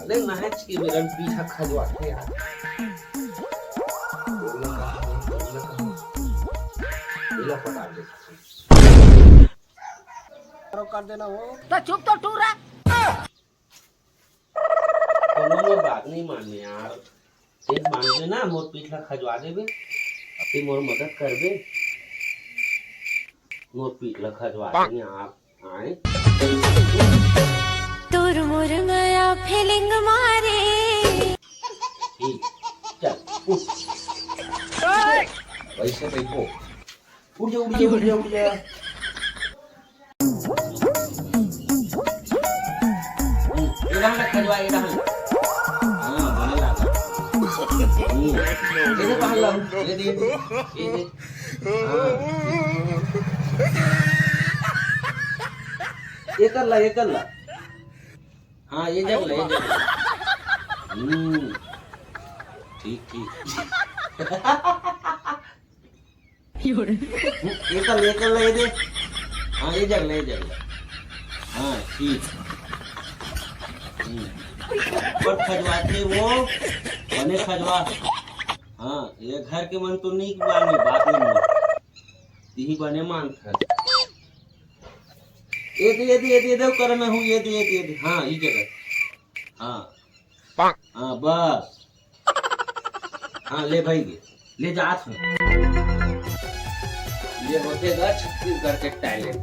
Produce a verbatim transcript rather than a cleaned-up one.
अरे नाच के मेरन पीछा खजवाथे यार। एला पटा दे। कर देना हो। तो चुप तो टूरा। कोनो मोर बात नहीं मानने यार। एक बांध दे ना, मोर पीठ ला खजवा देबे। अति मोर मदद करबे। मोर पीठ ला खजवा देने आप आए। तोर मोर मया फीलिंग मारे। ठीक, चल, उठ। वैसे देखो। उठ जा, उठ जा, उठ जा, उठ जा। हम्म, ये रहा ना खजवा, ये रहा ना। हाँ, बने लगा। हम्म, ये दे पहन ला, ये दे, ये दे। हाँ। ये कर ला, ये कर ला। हाँ, ये जग ला, ये जग ला। हम्म, ठीक, ठीक। ये कर ले, ये कर ले, ये दे। हाँ, ये जग ले, ये जग ले। हाँ, ठीक। हम्म। पर खजवाथे वो, बने खजवा। हाँ, ये घर के मन तो नहीं माने, बात नहीं माने। तिही बने मान था। ये दे, ये दे, ये दे, ये दे, कर मैं हूँ, ये दे, ये दे, ये दे। हाँ, ये जगह। हाँ। हाँ, बस। हाँ, ले भाई, ये ले जात हूँ। ये होथे गा छत्तीसगढ़ के टैलेंट।